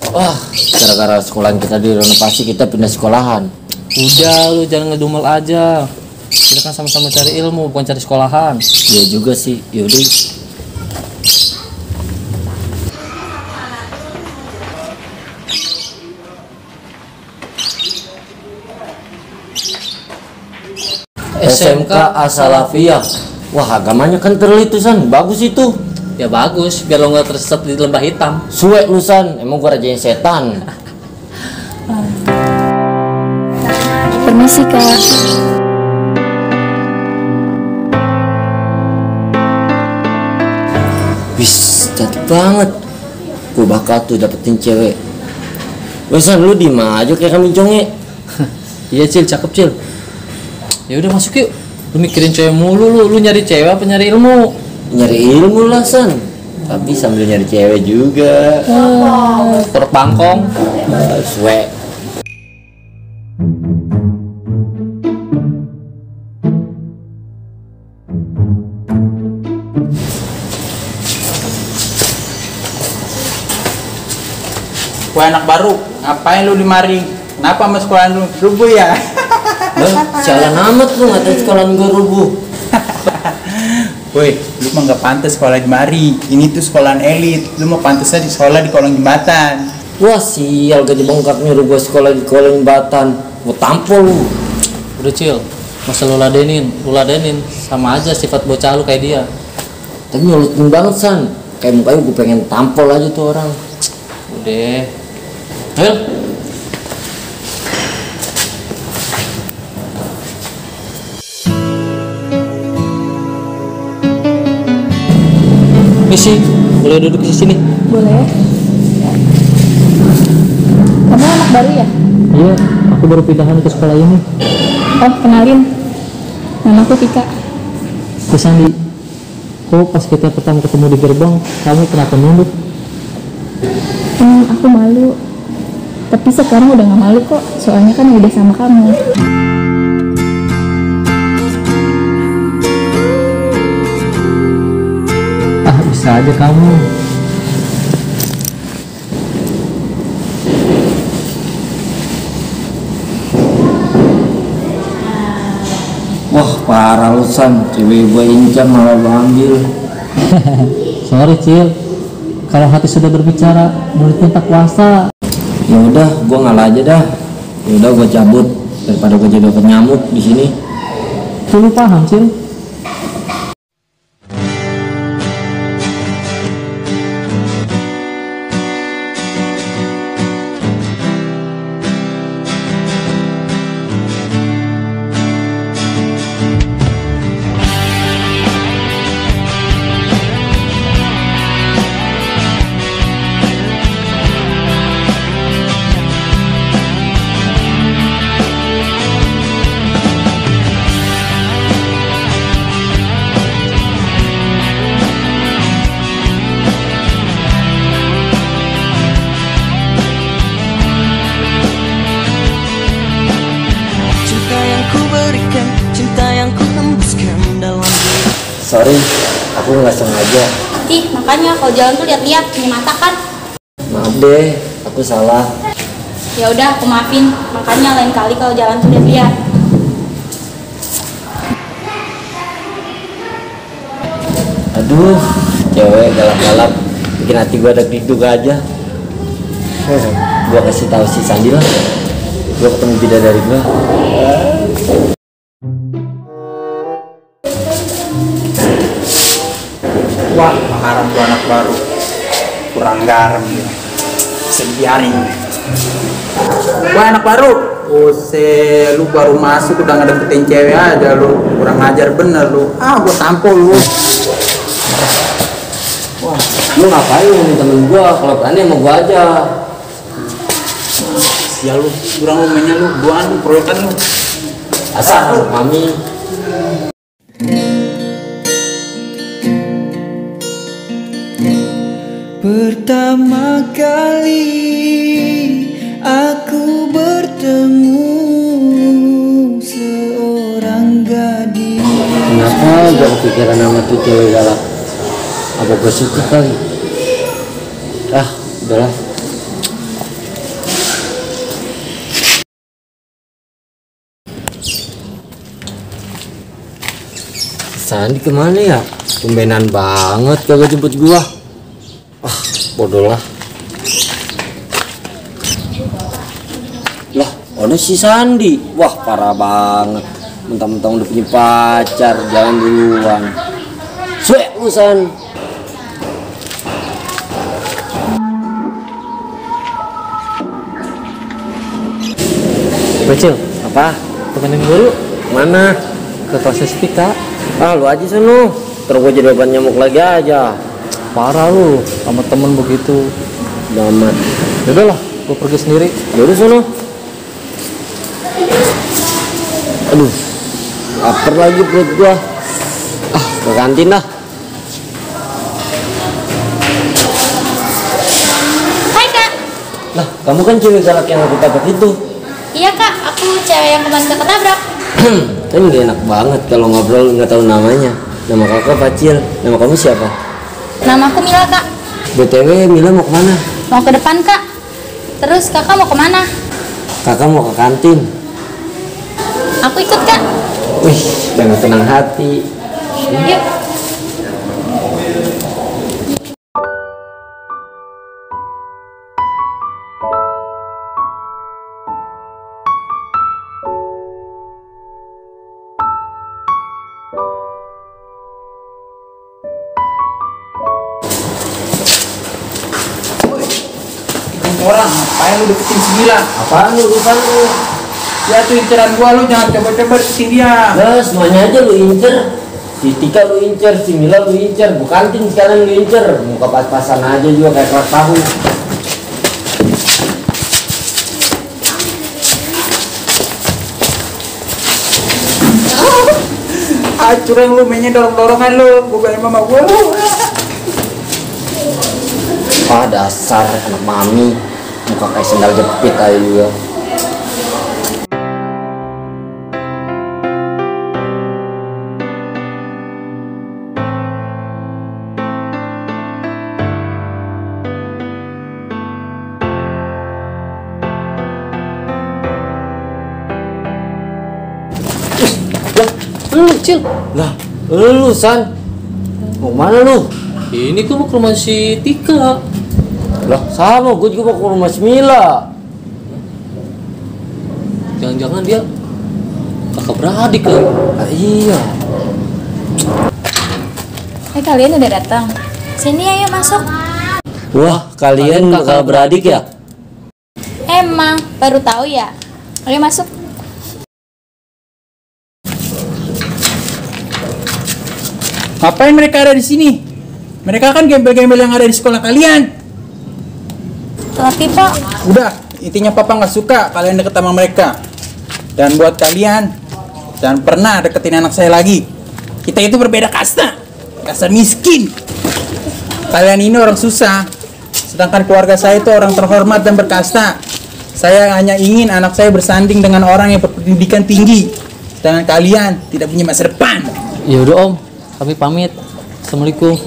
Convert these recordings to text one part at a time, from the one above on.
Wah, gara-gara sekolahan kita direnovasi kita pindah sekolahan. Udah lu jangan ngedumel aja. Kita kan sama-sama cari ilmu bukan cari sekolahan. Iya juga sih. Yaudah. SMK As-Salafiyah. Wah, agamanya kan terlitu San, bagus itu. Ya bagus, biar lo nggak tersesat di lembah hitam. Suwe lu San, emang gua rajanya setan. Permisi Kak. Wis, cantik banget. Gua bakal tuh dapetin cewek. Wes San, lu diem aja kayak kambing conge. Iya Cil, cakep Cil. Ya udah masuk yuk. Lu mikirin cewek mulu lu nyari cewek apa nyari ilmu? Nyari ilmu lah San, tapi sambil nyari cewek juga. Perut bangkong. Suwe. Wah, anak baru, ngapain lu di mari? Kenapa sama sekolahan lu rubuh ya? Jalan amat lu ngatain sekolahan gua rubuh. Woi, lu mah gak pantas sekolah di mari. Ini tuh sekolahan elit. Lu mau pantasnya di sekolah di kolong jembatan. Wah sial, gak dibongkar nyuruh gua sekolah di kolong jembatan. Gua tampol lu. Udah Cil, masa lu ladenin sama aja sifat bocah lu kayak dia. Tapi nyulutin banget San, kayak mukanya gua pengen tampol aja tuh orang. Udah. Ayo. Misi, boleh duduk di sini? Boleh. Kamu anak baru ya? Iya, aku baru pindahan ke sekolah ini. Oh, kenalin. Nama aku Tika. Sandi, kok pas kita pertama ketemu di gerbang, kamu kenapa nunduk? Aku malu. Tapi sekarang udah gak malu kok. Soalnya kan udah sama kamu. Bisa aja kamu. Wah parah lu San, cewek gua incar malah lu ambil. Sorry Cil, kalau hati sudah berbicara, mulut pun tak kuasa. Ya udah, gua ngalah aja dah. Ya udah gua cabut daripada gua jadi nyamuk di sini. Lu paham Cil? Sorry, aku nggak sengaja. Ih, makanya kalau jalan tuh lihat-lihat, punya mata kan? Maaf deh, aku salah. Ya udah, aku maafin. Makanya lain kali kalau jalan tuh lihat-lihat. Aduh, cewek galak-galak, bikin hati gua deg-deg aja. Gua kasih tahu si Sandi lah. Gua ketemu bidadari gua. Wah, haram tuh anak baru. Kurang garam dia. Bisa dibiarin. Wah, anak baru. Lu baru masuk udah ngedeketin cewek aja lu. Kurang ajar bener lu. Gua tampol lu. Wah, lu ngapain ngomongin temen gua? Kalau berani sama gua aja. Ya lu, kurang lu mainnya lu. Gua anu proyekan lu. Asal mami. Pertama kali aku bertemu seorang gadis. Kenapa gua kepikiran sama tuh cewek galak? Apa gua suka kali? Ah, udahlah. Sandi kemana ya? Tumbenan banget kagak jemput gua. Ah, bodoh lah. Lah, ada si Sandi. Wah, parah banget. Mentang-mentang udah punya pacar, jangan duluan. Suek lu, San. Bocil, Apa? temenin guru Mana? ke kelas fisika. Ah, lu aja sono. Terus gua jadi obat nyamuk lagi aja. Parah lu sama temen begitu. Damat. Yaudah lah, gua pergi sendiri. Yaudah sono. Aduh, lapar lagi perut gua. Ah, ke kantin dah. Hai kak. Lah, kamu kan cewek galak yang aku tabrak itu. Iya kak, aku cewek yang kemarin ketabrak. Kan gak enak banget kalau ngobrol nggak tahu namanya. Nama kakak Pacil. Nama kamu siapa? Nama aku Mila kak. BTW, Mila mau kemana? Mau ke depan kak. Terus kakak mau kemana? Kakak mau ke kantin. Aku ikut kak. Wih, dengan tenang hati. Yuk. Orang, ngapain lu deketin si Mila? Apaan lu, urusan lu? Ya tuh inceran gua, lu jangan coba-coba deketin dia. Nah, semuanya aja lu incer. Si Tika lu incer, si Mila lu incer, Bu kantin sekarang lu incer. Muka pas-pasan aja juga kayak kerak tahu. Ah, curang lu, mainnya dorong-dorongan lu. Gua bayar mama gua. Ah, dasar anak mami. Muka kayak sendal jepit aja juga. Lu Cil, Lah, lu San. Mau mana lu? ini gua mau ke rumah si Tika. Lah, sama gue juga mau ke rumah si Mila. Jangan-jangan dia kakak beradik kan? Ah, iya. Kalian udah datang. Sini ayo masuk. Wah, kalian kakak beradik ya? Emang baru tahu ya. Ayo masuk. Ngapain mereka ada di sini? Mereka kan gembel-gembel yang ada di sekolah kalian. Tapi pak, Udah, intinya papa nggak suka kalian deket sama mereka. Dan buat kalian, jangan pernah deketin anak saya lagi. Kita itu berbeda kasta, kasta miskin. Kalian ini orang susah, sedangkan keluarga saya itu orang terhormat dan berkasta. Saya hanya ingin anak saya bersanding dengan orang yang berpendidikan tinggi, sedangkan kalian tidak punya masa depan. Ya udah Om, kami pamit. Assalamualaikum.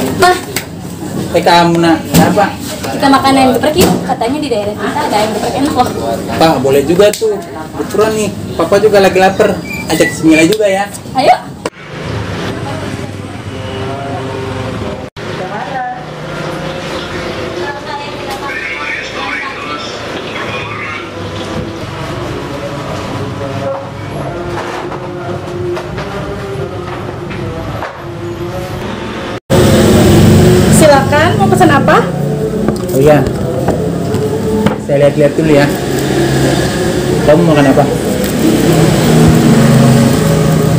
Pak, Kamu nak, kenapa? kita makan ayam geprek yuk. Katanya di daerah kita ada ayam geprek enak loh. Pak, boleh juga tuh. Betulan nih, papa juga lagi lapar. Ajak si Mila juga ya. Ayo. Silakan, mau pesan apa? Oh iya, saya lihat-lihat dulu ya. Kamu makan apa?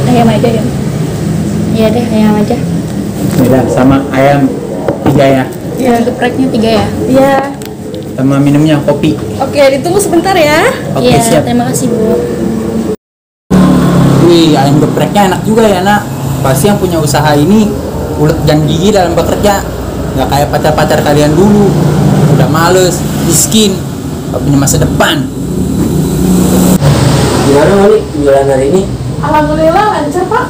Ayam aja ya. Iya deh, ayam aja. Beda sama ayam 3 ya. Ya. Gepreknya 3 ya? Iya. Sama minumnya kopi. Oke, ditunggu sebentar ya. Oke, Iya, siap. terima kasih Bu. Wih, ayam gepreknya enak juga ya nak. Pasti yang punya usaha ini ulet dan gigi dalam bekerja. Nggak kayak pacar-pacar kalian dulu. Udah males, miskin, nggak punya masa depan. Gimana Mali? jualan hari ini? Alhamdulillah lancar Pak.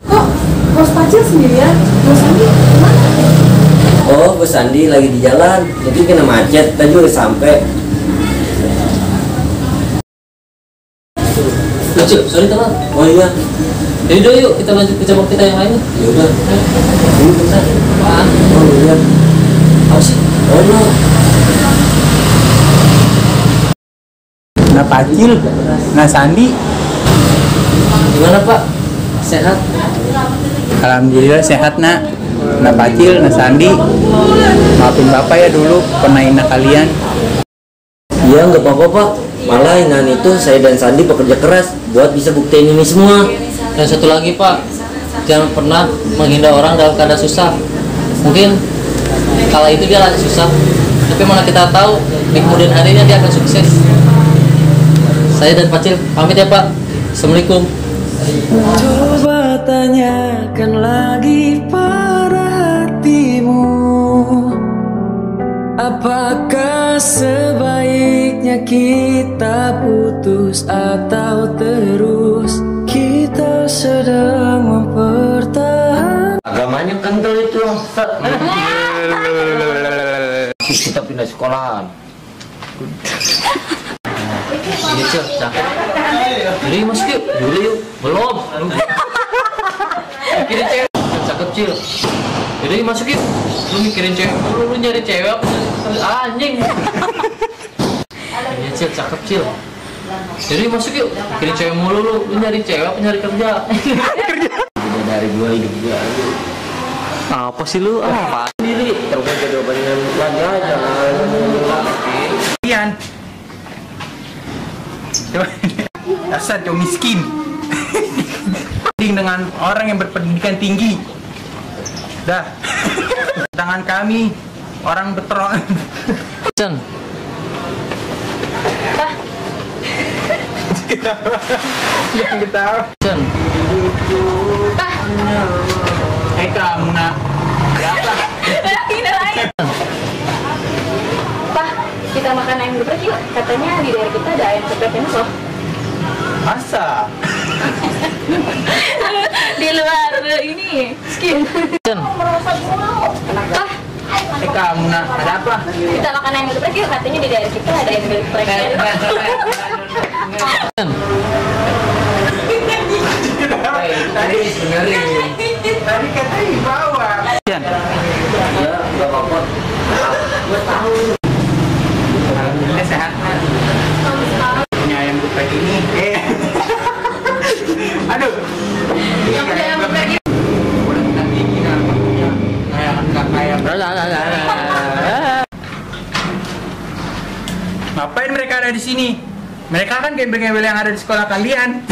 Kok Bos Pacil sendirian? Bos Andi kemana? Oh, Bos Andi lagi di jalan. Mungkin kena macet. Tadi udah sampai. Cil, sorry teman. Oh iya. Yaudah yuk kita lanjut ke cabang kita yang lain. Ya udah. Ini bentar. Apaan? Oh iya. Apa sih? Oh no. Nah Pacil, nah Sandi, Gimana Pak? Sehat? alhamdulillah sehat nak. Nah Pacil, nah Sandi, maafin bapak ya dulu pernah hina kalian. Iya nggak apa-apa Pak. Malah Inan itu saya dan Sandi bekerja keras buat bisa buktiin ini semua. Dan satu lagi Pak, jangan pernah menghindar orang dalam keadaan susah. Mungkin kala itu dia lagi susah, tapi mana kita tahu di kemudian harinya dia akan sukses. Saya dan Pacil pamit ya Pak. Assalamualaikum. Coba tanyakan lagi pada hatimu, apakah sebaiknya kita putus atau terus kita sedang mempertahankan. Agamanya kental itu. Kita pindah sekolahan. Ini Cil, cakep. Jadi masuk yuk. Yaudah yuk. Belum. Mikirin cewek. Cakep Cil. Yaudah yuk masuk yuk. Lu mikirin cewek. Lu nyari cewek apa? Anjing. Ini Cil, cakep Cil. Yaudah yuk masuk yuk. Mikirin cewek mulu lu. Lu nyari cewek apa nyari kerja? Udah dari gua hidup gua. Apa sih lu? Apa? Sendiri. Terus jawabannya lagi aja. Kalian, dasar cowok miskin. Dengan orang yang berpendidikan tinggi. Dah, tangan kami orang beterol. Cen. Jangan ketawa. Cen. Kamu nak, ada apa? Pak, kita makan ayam geprek yuk. Katanya di daerah kita ada ayam geprek enak loh. Masa? Di luar ini skin. Cen. Pak, Kamu nak, ada apa? kita makan ayam geprek yuk. Katanya di daerah kita ada ayam geprek enak. Cen. Tadi katanya dibawa. Ya nggak apa-apa. Gua tahu. Alhamdulillah sehat nak. Punya ayam geprek ini. Aduh. Yang punya ayam geprek ini. Udah kita bikin kayak kayak. Ngapain mereka ada di sini? Mereka kan gembel-gembel yang ada di sekolah kalian.